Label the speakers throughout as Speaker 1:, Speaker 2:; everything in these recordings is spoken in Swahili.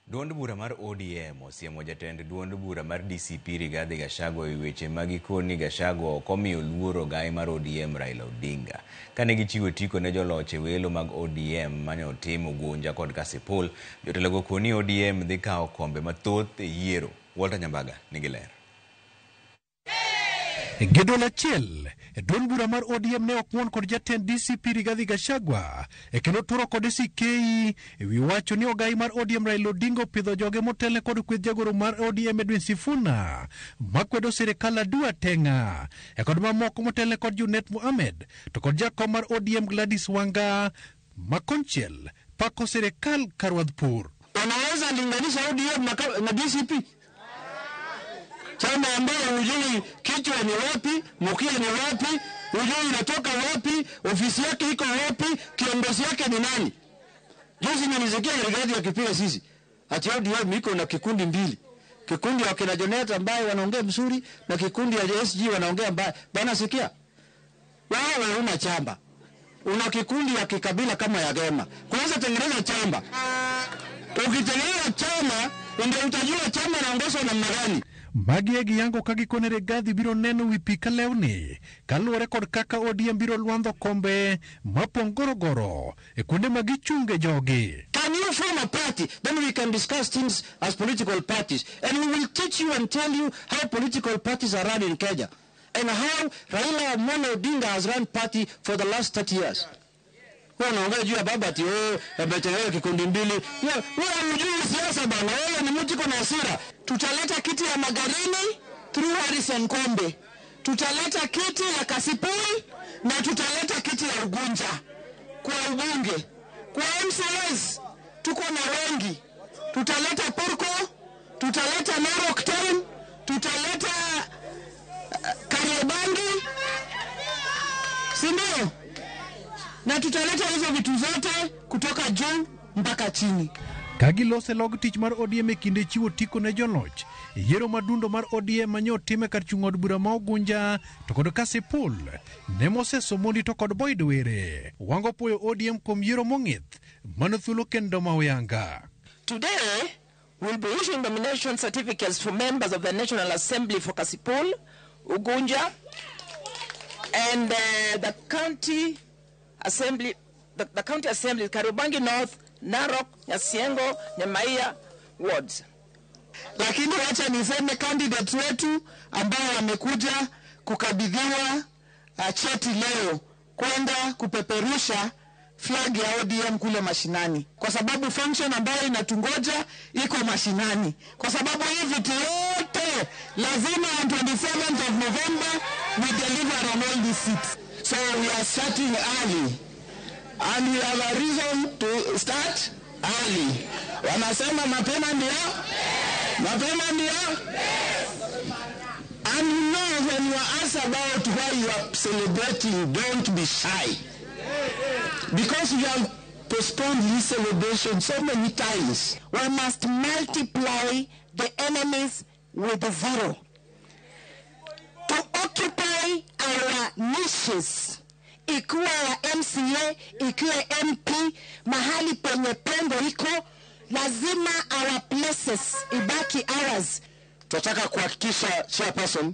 Speaker 1: Duond bura mar ODM osiemo jatend duond bura mar DCP Rigathi Gachagua e weche ma gikoni Gachagua ok omiyo luor ogai mar ODM Raila Odinga. Kane gichiwo otiko ne joloch e welo mag ODM mane otim Ugunja kod Kasipul, jotelogo koni ODM dhi kawo kombe mathoth e yiero. Walter Nyambaga nigi ler.
Speaker 2: Gi duol achiel, duond bura mar ODM ne ok ng'won kod jatend DCP Rigathi Gachagua e kendo turo kode sikei e wi wacho ni ogai mar ODM Raila Odinga opidho joge motelne kod kweth jagoro mar ODM Edwin Sifuna makwedo sirikal Adua Teng'a e kod mamoko motelne kod Junet Mohamed to kod jakom mar ODM Gladys Wanga ma konchiel pako sirikal karwadh pur.
Speaker 3: Unaweza linganisha ODM na DCP? Chama ambayo hujui kichwa ni wapi, mkia ni wapi, hujui inatoka wapi, ofisi yake iko wapi, kiongozi yake ni nani. Juzi nilisikia Rigathi akipiga sisi ati ODM iko na kikundi mbili. Kikundi ya kina Junet ambaye wanaongea mzuri na kikundi ya SG wanaongea mbaya. Bana sikia. Wewe huna chamba. Una kikundi ya kikabila kama ya Gema. Kwanza tengeneza chamba. Ukitengeneza chama ndio utajua chama inaongozwa namna gani.
Speaker 2: Magi e giyango ka gikone Rigathi biro neno wi pi ka lewni kaluwore kod kaka ODM biro lwandho kombe mapong' gorogoro e kuonde ma gichunge jogi.
Speaker 3: Can you form a party? Then we can discuss things as political parties. And we will teach you and tell you how political parties are run in Kenya. And how Raila Amolo Odinga has run party for the last 30 years. Wewe unaongea juu ya baba ati wewe ametengeneza kikundi mbili. Wewe hujui siasa bana. Wewe ni mtu iko na hasira.
Speaker 4: Tutaleta kiti ya Magarini through Harrison Kombe. Tutaleta kiti ya Kasipul na tutaleta kiti ya Ugunja kwa ubunge. Kwa MCAs tuko na wengi. Tutaleta Purko, tutaleta Narok Town, tutaleta Kariobangi. Si ndio? Na tutaleta hizo vitu zote kutoka juu mpaka chini.
Speaker 2: Ka gilose log tich mar ODM e kinde chiwo otiko ne joloch e yiero madundo mar ODM mane otim e kar chung' od bura ma Ugunja to kod Kasipul ne Moses Omondi to kod Boyd Were. Wango puoyo ODM kuom yiero mong'ith mano thuolo kendo ma oyanga.
Speaker 4: Today we'll be issuing nomination certificates for members of the National Assembly for Kasipul, Ugunja and the county assembly, the county assembly, Kariobangi North, Narok, Nasiengo, Nyamaiya wards.
Speaker 3: Lakini wacha niseme candidates wetu ambao wamekuja kukabidhiwa cheti leo kwenda kupeperusha flag ya ODM kule mashinani, kwa sababu function ambayo inatungoja iko mashinani, kwa sababu hii vitu yote lazima on 27th of November we deliver on all these seats.
Speaker 5: So we are starting early and we have a reason to start early. Wanasema mapema ndio? Mapema ndio? And you know, when you are asked about why you are celebrating, don't be shy. Because you have postponed this celebration so many times.
Speaker 4: We must multiply the enemies with zero. To occupy our niches. Ikiwa ya MCA, ikiwa MP, mahali penye pengo iko, lazima our places ibaki ours.
Speaker 3: Tunataka kuhakikisha chairperson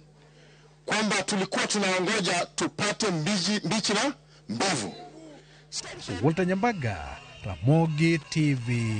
Speaker 3: kwamba tulikuwa tunaongoja tupate mbichi na mbovu.
Speaker 2: Walter Nyambaga, Ramogi TV.